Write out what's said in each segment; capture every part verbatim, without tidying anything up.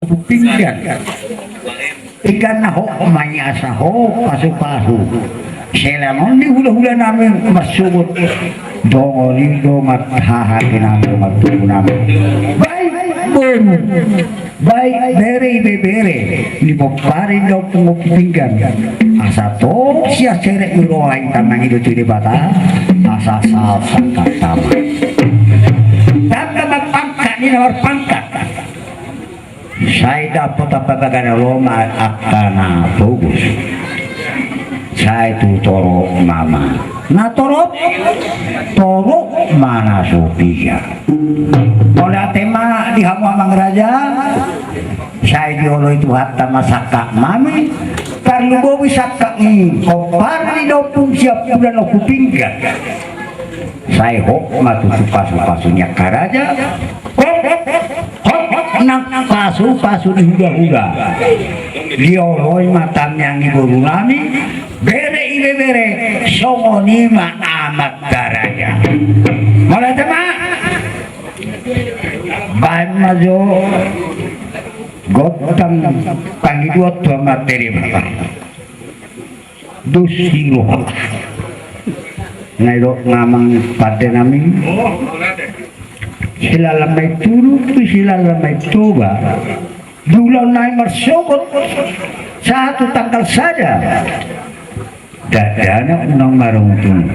Pinggan. Pinggan na hot ma i asa ho pasupasu. Sai lehonon ni hulahula nami marsogot. Dongan i dongan hahaki nami dongan tubu nami. Baik boru. Baik bere ibebere. Ni pomparan ni Ompung Pinggan. Asa tong sian serep ni roha i tangiang i do tu Debata. Asa sahat sangkap tama. Tangga marpangkat ni na marpangkat. Sai dapot apa bagana loma angka na togus. Sai tu torop ma ma. Na torop, torop ma na so piga. Mauliate ma di hamu amang raja. Sai dioloi Tuhanta ma sangkap nami. Tarlumobi sangkap ni pomparan ni Ompung Siampudan Ompu Pinggan. Sai hot ma tutu pasupasu ni angka raja. Hot, hot, hot, hot, nang pasupasu ni hulahula. Dioloi ma tangiang ni boru nami. Bere ibebere songon i ma amanta raja. Mauliate ma. Baen ma jo gondang pangidoan tu amanta Debata. Dos ni roha. Na didok amang pande nami. Silalan ma i turun tu silalan ma i Toba. Di ulaon nami marsogot. Sahat tu tanggal sada. Dakdanak unang maruntung.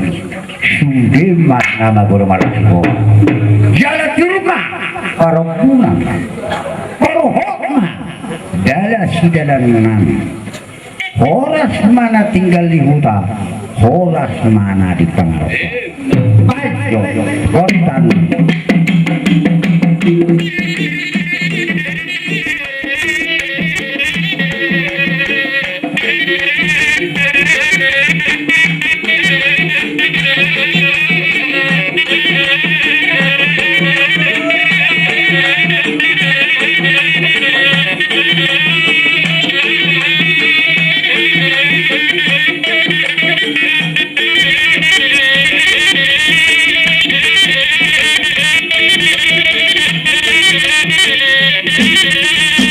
Sude ma na magodang marasi ho. Jala turun ma. Parompunan. Parhot ma. Dalan sidalanan nami. Horas ma na tinggal di huta, horas ma na di pangarantoan. Baik, jo, jo, gondang.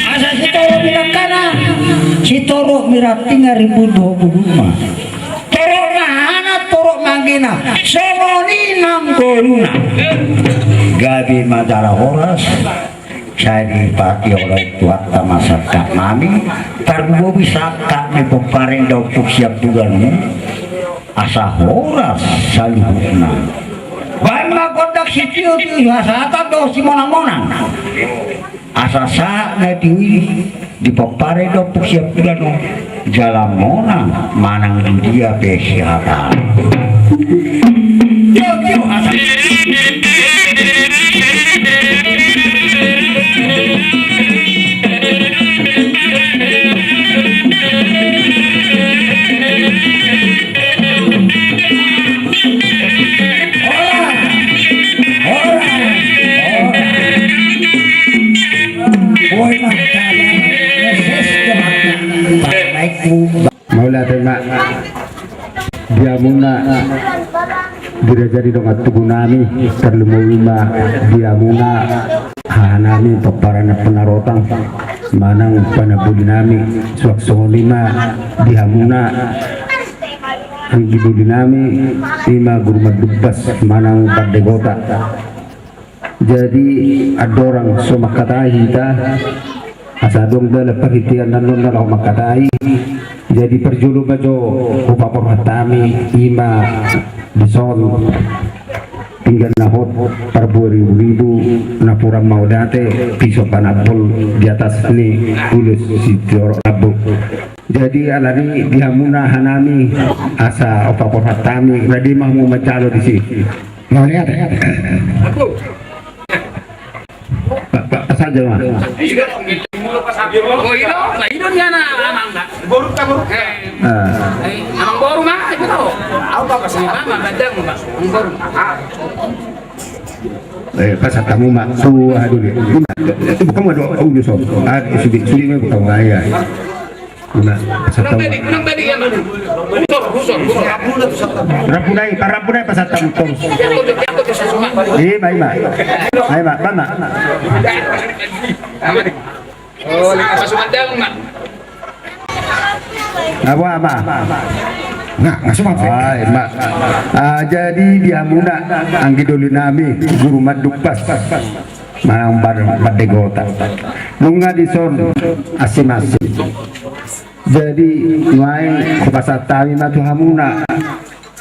Asa sitorop mirakana, sitorop miranting ari budu ho budu ma. Torop ma hahana, torop ma anggina, songon i nang boruna. Gabe ma jala horas. Sai dipatioloi Tuhanta ma sangkap nami, tarlumobi sangkap ni pomparan ni Ompung Siampudan on, asa horas saluhutna. Baen ma gondang sitio tu hasahatan dohot simonangmonang. Asa sahat na tu i di pomparan ni Ompung Siampudan on. Jala monang manang di dia pe sihataan. Mauliate ma di hamuna di raja ni dongan tubu nami, tarlumobi ma di hamuna haha nami pomparan ni Ompu Narotang manang panamboli nami, suang songon i ma di hamuna anggi boli nami, i ma Guru Mandumbas manang Pandegota. Jadi andorang so mangkatai hita, asa adong dalan parhitean annon na laho mangkatai. Jadi parjolo ma jo hupaborhat hami, i ma dison pinggan na hot parbue ribu-ribu, napuran mauliate, piso panambol di atas ni ulos sitorop lambok. Jadi alani di hamuna haha nami, asa hupaborhat hami, rade ma hamu manjalo disi. Mauliate. Pa-, pa-, pasahat ma. Oh, i do, na i do ni anak, anak, anak. Boru ta, boru. Eh. Ah. Eh, anak boru ma, itu tahu. Au pa pasahat. Mama, badang, Pak. Anak boru. Ah. Eh, pasahat hamu ma. Tuh, aduh, dia. Bukan ma do, au do so. Ah, sudah, sudah ma bukan ma, ya. Unang, unang tadi, unang tadi, ya, Bang. Busor, busor, busor. Rampunai, parampunai pasahat hamu, Bang. Ima, ima. Ima, ima. Oh, lekas masuk mandang, Mak. Apa, Mak? Nah, masuk, Mak. Ah, Mak. Ah, jadi di hamuna, anggi doli nami, guru mandungpas. Manang pardegota. Nunga dison, asi-asi. Jadi, nuaeng, hupasahat hami ma tu hamuna.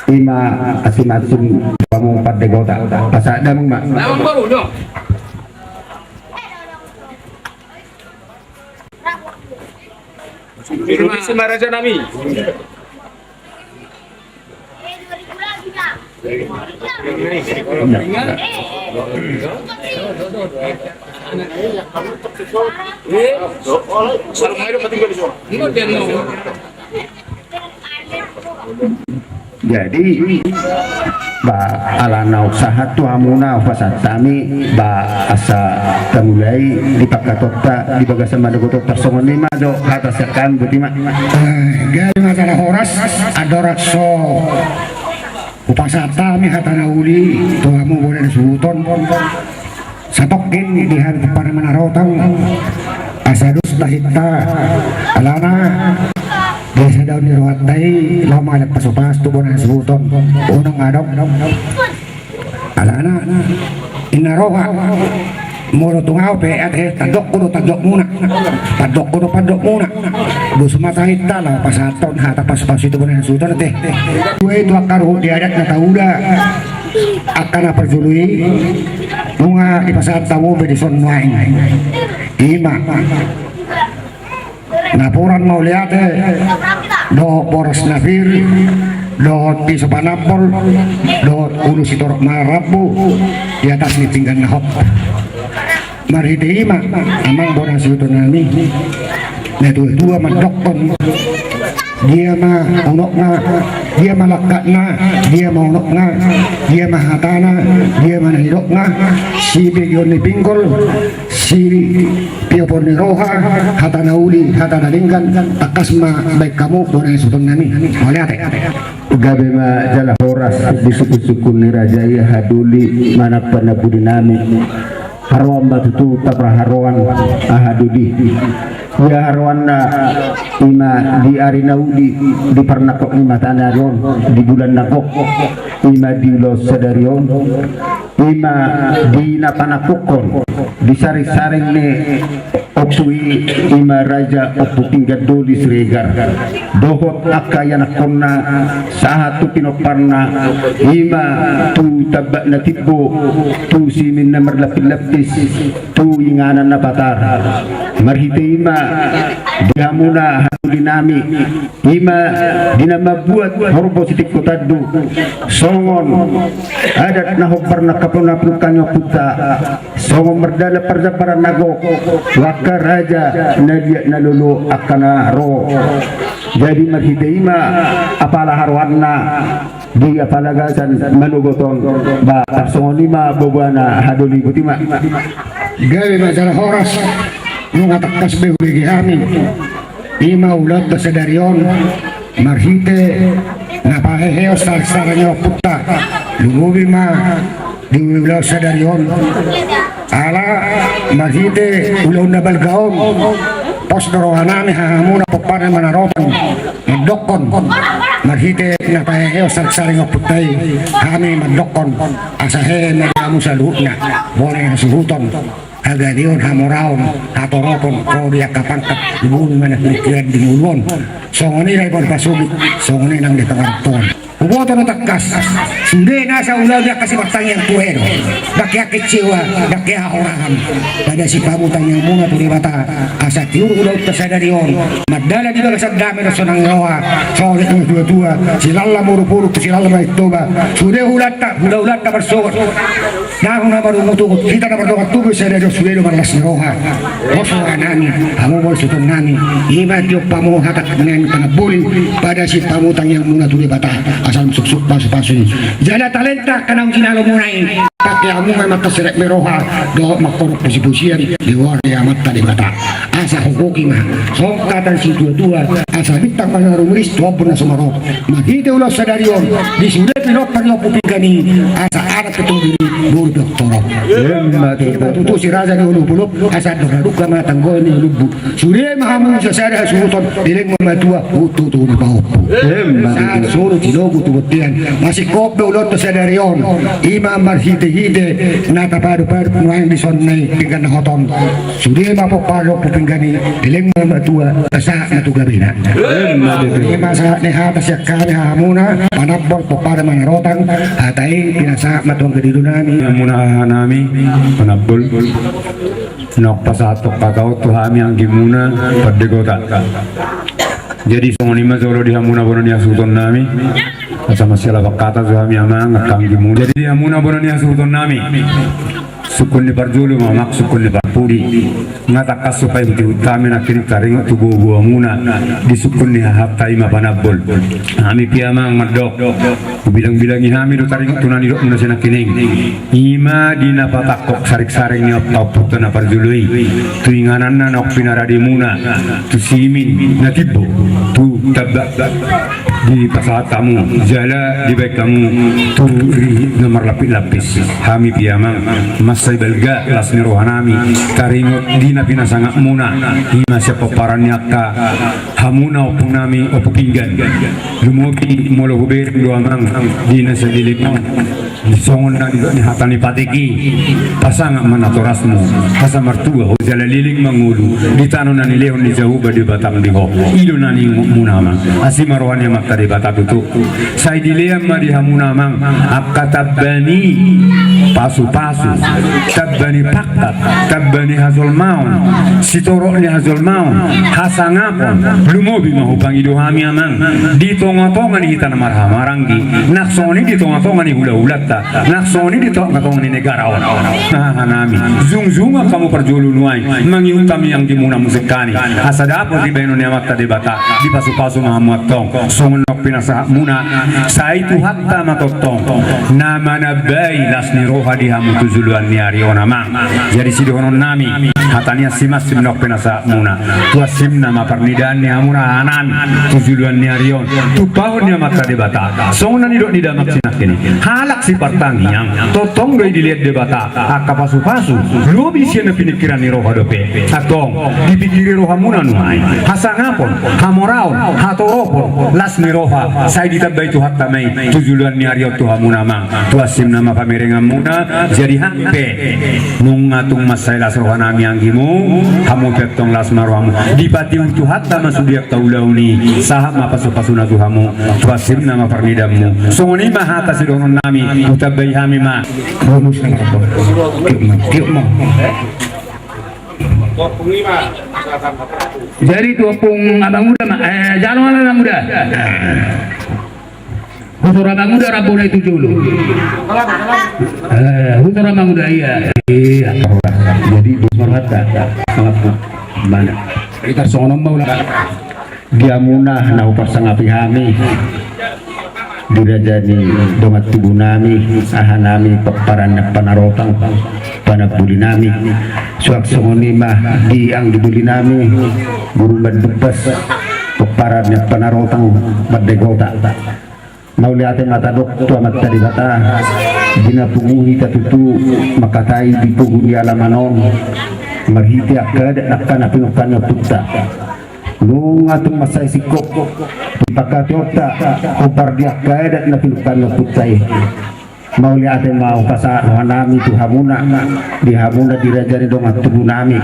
Ima asi-asi, hamu pardegota. Pasahat damang ma. Damang boru, dong. Dulu di Simaraja nami. Jadi, ba, alana sahat tu hamuna, hupasahat hami, ba, asa tamulai di pangkataion di bagasan mandapothon tarsongon i ma jo hata sian hami, botima. Eh, gabe ma jala horas, andorang so hupasahat hami hata na uli tu hamu bona ni suhuton. Satongkin di hami pomparan Manarotang, asa dos tahinta, alana di sadaon ni rohanta i, laho mangalap pasupasu tu bona ni suhuton. Unang adong. Alana, inna roha, molo tung ahu pe, ate, tandokku do tandokmuna. Tandokku do tandokmuna. Dos ma tahinta laho pasahathon hata pasupasu i tu bona ni suhuton, ate. Dua i tu angka ruhut di adat na taula. Angka na parjolo i, nunga dipasahat hamu be dison nuaeng. Ima. Napuran mauliate, dohot boras na pir, dohot piso panambol, dohot ulu sitorop marrambu, di atas ni pinggan na hot. Marhite i ma, amang bona suhuton nami. Natuatua mandokkon. Dia ma unokna, dia ma langkatna, dia ma unokna, dia ma hatana, dia ma na nidokna, sibegeon ni pinggol, sitiopon ni roha, hata na uli, hata na denggan, tangkas ma baen hamu bona ni suhuton nami. Mauliate. Gabe ma jala horas di sungkunsungkun ni raja i, aha doli manang panamboli nami. Haroan ma tutu taparharoan, aha doli. Ia haroanna ima di ari na uli, di parnangkok ni mataniari on, di bulan na gok, ima di ulaon sadari on, ima di na panangkokhon, di saringsaring ni Oksui, ima Raja Ompu Pinggan Doli Siregar dohot angka ianakhonna, sahat tu pinomparna, ima tu Tambak na Timbo, tu Simin na Marlapis-lapis, tu Inganan na Patar. Marhite ima di hamuna, aha doli nami, ima di na mambuat horbo sitingko tandu, songon adat na hombar nangkaponapun hami ompunta, songon mardalan parjambaran na gok tu angka raja na liat na lolo angka na ro. Jadi marhite ima apala haroanna di apala gasan manogot on, ba tarsongon i ma boaboana, aha doli, botima. Gabe ma jala horas, nunga tangkas be hubege hami. Ima ulaonta sadari on, marhite na paheheon saringsaring ni ompunta, lumobi ma di ulaon sadari on. Ala marhite ulaon na balga on, pos do roha nami, hahamuna pomparan Manarotang, mandokkon, marhite na paheheon saringsaring ni ompunta i, hami mandokkon, asa hehe ma di hamu saluhutna bona ni hasuhuton. Hagabeon, hamoraon, hatoropon, ro di angka pangkat, di ngolu manang di ngolu on. Songon i nang di parpasogit, songon i nang di pangarantoan. Huboto do tangkas, sude nasa ulaon di angka simartangiang tu hami do. Ndang hea kecewa, ndang hea hahorahan. Padasi hamu tangiangmuna tu Debata, asa tiur ulaonta sadari on, mardalan di bagasan dame dohot sonang ni roha, songon i natuatua, silala murupuru, silala maritoba, sude hulahulanta, hulahulanta marsogot. Naung na marungutungut, hita na mardongan tubu, sada dos sude do marlas ni roha. Pos roha nami, hamu bona suhuton nami. Ima tiop hamu hata nami panamboli, padasi hamu tangiangmuna tu Debata, asa lam suksuk pasupasu i. Jala talenta angka naung jinalomuna i, Hamu ma mantasirek ni roha dohot mangkorhon posiposian di goar ni Amanta Debata. Asa hugohi ma songon hata ni situatua, asa bintang ma na rumiris tu ombun na so marot. Marhite ulaon sadari on, di sude pinompar ni Ompu Pinggan i, asa anak pe tong diri, boru pe tong torop. Ima tutu. Ima tutu si raja ni olopolop, asa andor na dungka ma tanggoan ni olombu. Sude ma hamu sasada hasuhuton, leleng ma matua, hututu ni pahompu. Ima tutu. Sahat solu tilogu tu bontean, masingkop do ulaonta sadari on. Ima marhitehite na tapadupadup nuaeng dison na i pinggan na hot on. Sude ma pomparan ni Ompu Pinggan i, leleng ma matua, sahat ma tu gabena. Ima tutu. Ima sahat ni hata sian hami hahamuna Panambol, pomparan Manarotang, hata i pinasahat ma tu angka didonami. Hamuna hahanami Panambol, naung pasahathon hata on tu hami anggimuna Pandegota. Jadi songon i ma jolo di hamuna bona ni hasuhutonnami. Asa masiala hata tu hami amang angka anggimuna. Jadi di hamuna bona ni hasuhutonnami, sungkun ni parjolo ma amang, sungkun ni parpudi. Nga tangkas so paihutihut hami nangkin taringot tu goagoamuna di sungkun ni hahanta i ma Panambol. Hami pe amang mandok, hubilangbilangi hami do taringot tu na nidokmuna sian nangkining. Ima di na patangkok saringsaring ni ompunta na parjolo i, tu ingananna naung pinarademuna, tu simin na timbo, tu tamba dipasahat hamu jala dibaen hamu tu rihit na marlapislapis. Hami pe amang mansai balga las ni rohanami taringot di na pinasangaphonmuna, ima sian pomparan ni angka hamuna ompunami Ompu Pinggan. Lumobi molo hubereng do amang di na saleleng on, songon na nidok ni hata ni patik i, pasangap ma natorasmu asa martua ho jala leleng ma ngolu di tano na nilehon ni Jahowa Debatam di ho. I do na niingothonmuna amang. Asi ma roha ni Amanta Debata tutu. Sai dilean ma di hamuna amang angka tamba ni pasupasu, tamba ni pangkat, tamba ni hajolmaon, sitorop ni hajolmaon, hasangapon. Lumobi ma hupangido hami amang, di tongatonga ni hita na marhahamaranggi, nang songon i di tongatonga ni hulahulanta, nang songon i di tongatonga ni negara on. Hahanami, jungjungan hamu parjolo nuaeng mangihut hami anggimuna muse nangkin, asa dapot dibahenon ni Amanta Debata, dipasupasu ma hamu antong songon naung pinasahatmuna. Sai Tuhanta ma tongtong na manambai las ni roha di hamu tu joloan ni ari on amang. Jadi sidohononnami, hata ni ansimansim naung pinasahatmuna, tu ansimna ma parnidaan ni hamuna hahanami tu joloan ni ari on. Tumpahon ni Amanta Debata songon na nidok ni damang si nangkin i, halak sipartangiang tongtong do i dilean Debata angka pasupasu, lobi sian na piningkiran ni roha dope. Antong dipingkiri rohamuna nuaeng hasangapon, hamoraon, hatoropon, las ni roha, sai ditambai Tuhanta ma i tu joloan ni ari on tu hamuna amang. Tu ansimna ma pamerenganmuna. Jadi hami pe nunga tung mansai las rohanami anggimu, hamu pe antong las ma rohamu. Dipatihu Tuhanta ma sude angka ulaon i, sahat ma pasupasuna tu hamu. Tu ansimna ma parnidaanmu. Songon i ma hata sidohononnami, hutambai hami ma. Bonus na marto. Tiup ma, tiup ma. Jadi tu ompung abang uda ma, eh, jalo ma abang uda. Husor abang uda rambu na i tu jolo. Eh, husor abang uda, iya. Iya. Jadi bonus ma hata. Mana? Kita songon on ma ula. Di hamuna na huparsangapi hami di raja ni dongan tubunami, ahanami, pomparan ni Panarotang, panambolinami. Suang songon i ma di anggibolinami, Guru Mandumpas, pomparan ni Panarotang, Pandegota. Mauliate ma tadok tu Amanta Debata, di na pungu hita tutu mangkatai di pogu ni alaman on, marhite angka adat nangkin na pinungka ni ompunta. Nunga tung mansai singkop di pangkataion ta hombar di angka adat na pinungka ni ompunta i. Mauliate ma hupasahat rohanami tu hamuna, di hamuna di raja ni dongan tubunami.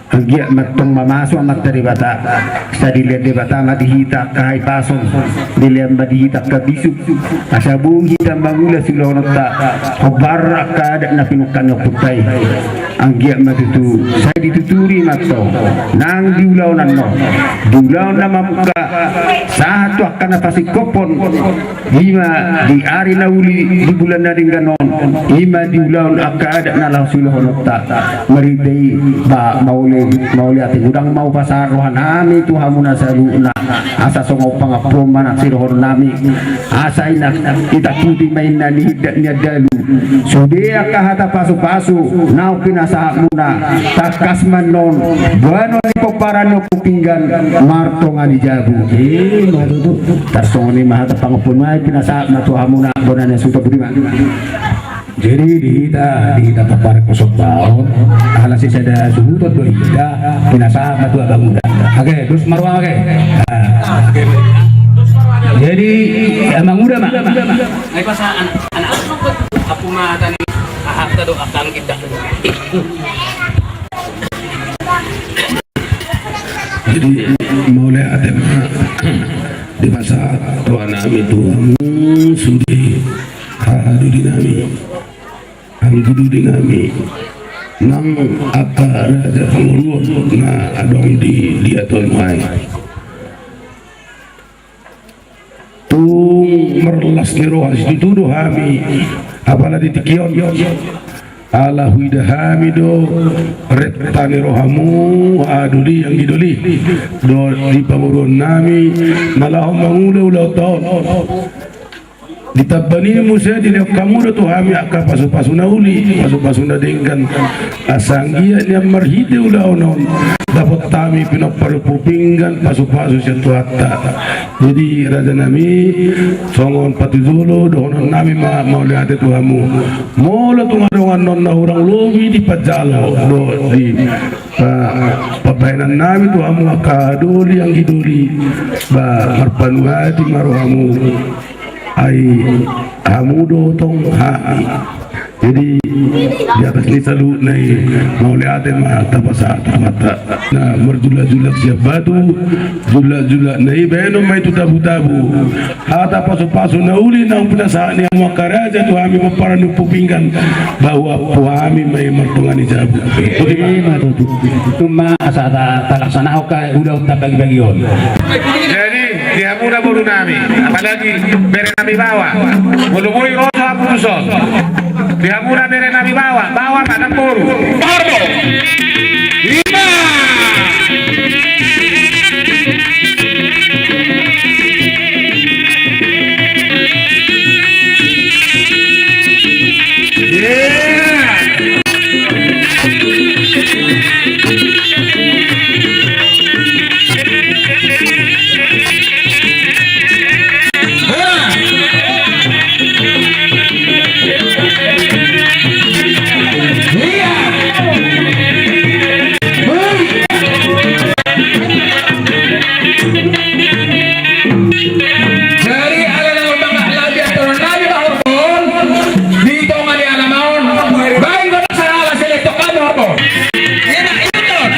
Anggiat ma antong mamasu Amanta Debata, sai dilean Debata ma di hita angka hahipason, dilean ma di hita angka bisuk, asa boi hita mangula siulaonta hombar angka adat na pinungka ni ompunta i. Anggiat ma tutu sai dituturi ma antong nang di ulaon annon, di ulaon na mamungka, sahat tu angka na pasingkophon. I ma di ari na uli di bulan na denggan on, i ma di ulaon angka adat na laho siulahononta. Marhite i, ba, mauliate, mauliate, godang ma hupasahat rohanami tu hamuna saluhutna, asa songon pangampuon ma na sidohononnami. Asa i na, itakuti ma inna ni hindat ni andalu. Sude angka hata pasupasu naung pinasahatmuna, tangkas ma annon boanon ni pomparan ni Ompu Pinggan martonga ni jabu. Ima tutu. Tarsongon i ma hata pangampuon nami pinasahat ma tu hamuna bona ni hasuhuton, boti ma. Jadi di hita, di hita pomparan ni Ompu Pinggan, ala sisada suhuton do hita, pinasahat ma tu abang uda. Oke, dos ma roha, oke. Nah. Jadi, amang uda ma. Ai pasa anak, anak aku ma tani, ahak ta do akan kita. Jadi, mauliate ma, dipasahat rohanami tu hamu sude, haha doli nami, anggi doli nami, nang angka raja pamoruon na adong di, di diaton ai. Tung marlas ni roha situtu do hami, apala di tingki on. Ala huida hami do renta ni rohamu, haha doli, anggi doli, dohot di pamoruon nami na laho mangula ulaonta on. Ditamba ni i muse dilehon hamu do tu hami angka pasupasu na uli, pasupasu na denggan. Asa anggiat nian marhite ulaon on dapot hami pinompar ni Ompu Pinggan pasupasu sian Tuhanta. Jadi raja nami, songon patujolo dohonon nami ma, mauliate tu hamu. Molo tung adong annon na hurang lobi dipanjalo dohot di, ah, pambahenan nami tu hamu angka doli, anggi doli, ba, marpanumpak ma rohamu. Ai hamu do tong hami. Jadi di atas ni saluhutna i, mauliate ma tapasahat tu Tuhanta. Na marjulak-julak sian batu, julak-julakna i bahenon ma i tu tabu-tabu. Hata pasupasu na uli naung pinasahat ni hamu angka raja tu hami pomparan ni Ompu Pinggan, bahwa tu hami ma i martonga ni jabu. Ima tutu. Ima asa ta, talaksanahon angka ulaonta pagi-pagi on. Jadi di hamuna boru nami, apalagi bere nami baoa, molo boi ro tu hapuson. Di hamuna bere nami baoa, baoa ma nang boru. Baoa do. Ima. Jadi ala na lomba nami, atur nami ma horbo on di tonga ni alaman on. Baen do na sahala seletok nami horbo on. Enak, enak.